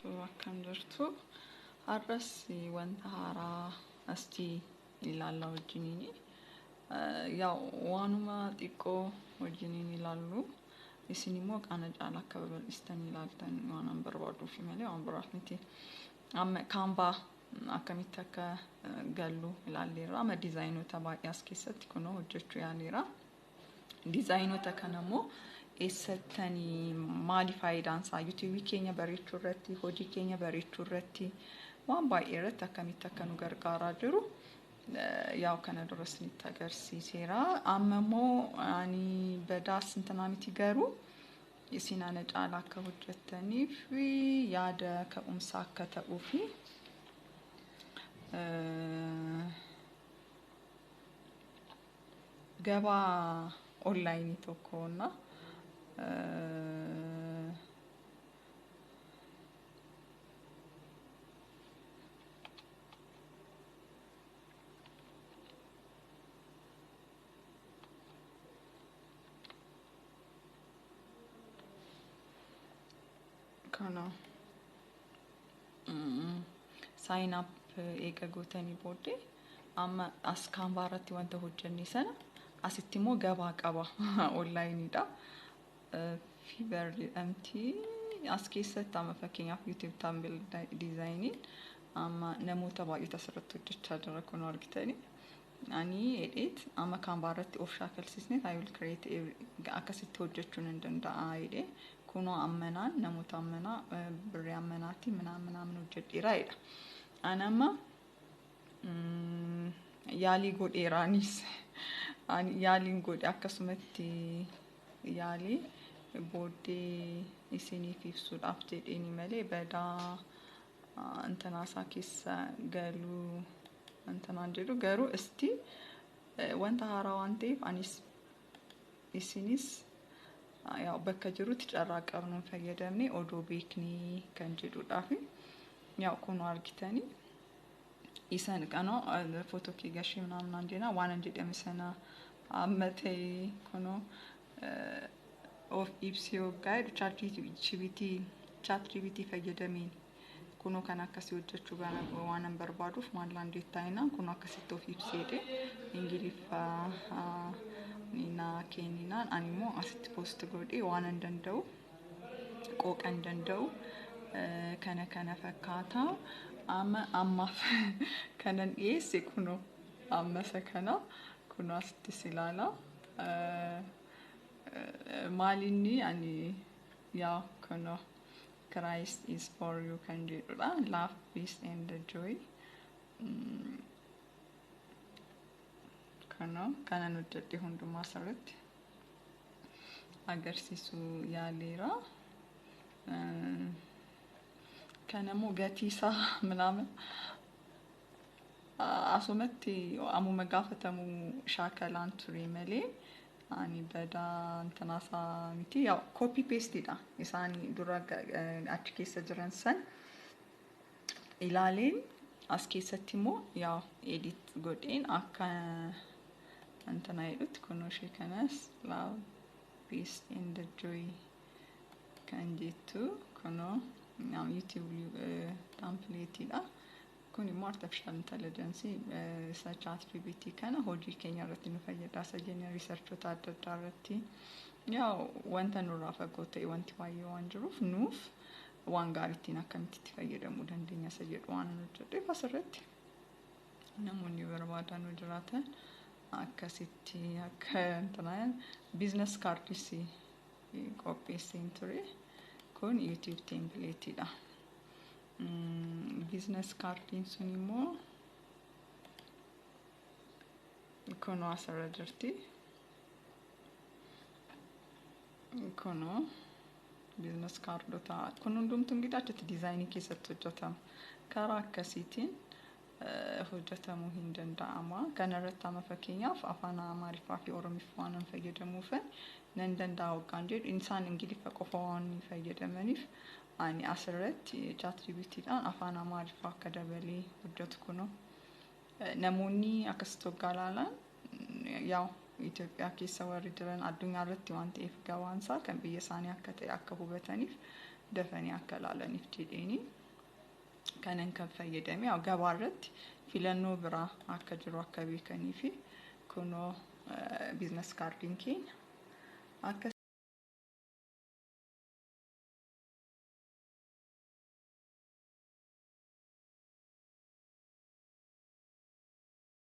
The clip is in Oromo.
Akkam jirtu? Har'as wanta haaraa asii ilaallaa wajjiniini. Yaa, waanuma xiqqoo wajjiniin ilaallu, isin immoo qaana caala akka babal'istanii ilaaltan waan an barbaaduufi malee waan biraaf miti. Amma Canva akkamitti akka gallu ilaalleerra. Amma designoota baay'ee as keessatti kunoo hojjechuu yaaleera. Designoota kana immoo eessattanii, maali faayidaan isaa, YouTubeii keenya bareechuu irratti, hojii keenya bareechuu irratti, waan baay'ee irratti akkamitti akka nu gargaaraa jiru yaa kana dura isinitti agarsiiseera. Amma immoo ani badaas intanaa miti, garuu isin ana caala akka hojjettaniif yaada ka'umsaa akka ta'uufi gabaa onlineii tokko na kana sign up eega gootanii booddee, amma as Canva irratti wanta hojjenne sana asitti immoo gabaa qaba, onlineiidha. Fiverr jedhamti. As keessatti amma fakkeenyaaf YouTube thumbnail designiin amma namoota baay'eetu asirratti hojjechaa jira, kun argitanii. Ani edheet amma Canva irratti of shaakalsiisne, I will create, akkasitti hojjechuu nan danda'a jedhee, kunoo ammanaan namoota ammanaa birrii ammanaatiin minaan minaamin hojjedheera jedha. Ani amma yaalii godheeraanis, yaaliin godhe, akkasumatti yaalii booddee isiniif ibsuudhaaf jedheeni malee badaa intanaasaa keessa galuu intanaan jedhu, garuu isti wanta haaraa waan ta'eef anis isinis yaa bakka jirutti carraa qabnuun fayyadamne odoo beeknii kan jedhudhaaf. Yaa, kun argitanii isan kanoo footoo kee gashee ምናምን jenna waan an jedhame sana amma ta'e kunoo of ibsee waggaa jedhu ChatGPT fayyadameen kunoo kan akkasii hojjechuu waan an barbaaduuf maallaan deettaayinaan kunoo akkasitti of ibseedhe Ingiliffa naa kenninaan, ani immoo asitti post godhee waan an danda'u qooqa hin danda'u kana kana fakkaata. Amma ammaaf kanan dhiyeesse kunoo amma isa kana kunoo asittis ilaala. Maalinni ani yaa kunoo "Christ is for you" kan jedhudha. Love, peace and joy. Kunoo kanan hojjedhe hundumaa asirratti agarsiisuu yaaleera. Kanammoo gatii isaa ምናምን asumatti ammuma gaafatamu shaakalaan ture malee ani badaa intanaasaa miti. Yaa, copy pasteiidha, isaan dura achi keessa jiran san ilaaleen as keessatti immoo yaa edit godheen akka intana jedhutti. Kunoo ishee kanas "love, peace and joy" kan jettu kunoo YouTube templateiidha. Kun immoo artificial intelligence isa ChatGPT kana hojii keenya irratti nu fayyada isa jennee, researchoota adda addaa irratti yaa wanta nurraa fagoo ta'e wanti baay'ee waan jiruuf, nuuf waan gaariittiin akkamitti itti fayyadamuu dandeenya isa jedhu waan hojjedheef, asirratti namoonni barbaadan jiraatan akkasitti akka business cardis qopheesseen ture. Kun YouTube templateiidha. Business cardiin sun immoo kunoo asirra jirti. Kunoo business cardota kun hundumtuu ingidaa achitti designii keessatti hojjetama. Karaa akkasiitiin hojjetamuu hin danda'ama. Kana irratti amma fakkeenyaaf afaan Amaariffaa fi Oromiffaa waan fayyadamuufan nan danda'a hoggaan jedhu, isaan Ingiliffa qofa waan fayyadamaniif, ani asirratti ChatGPTdhaan afaan Amaariffaa akka dabalee hojjetu kunoo namoonni akkasitti hoggaa ilaalan, yaa Itoophiyaa keessa warri jiran addunyaa irratti waan ta'eef gabaansaa kan biyya isaanii akka ta'e akka hubataniif dafanii akka ilaalaniif jedheeni kanan kan fayyadame. Gabaa irratti filannoo biraa akka jiru akka beekanii fi kunoo business cardiin keenya akka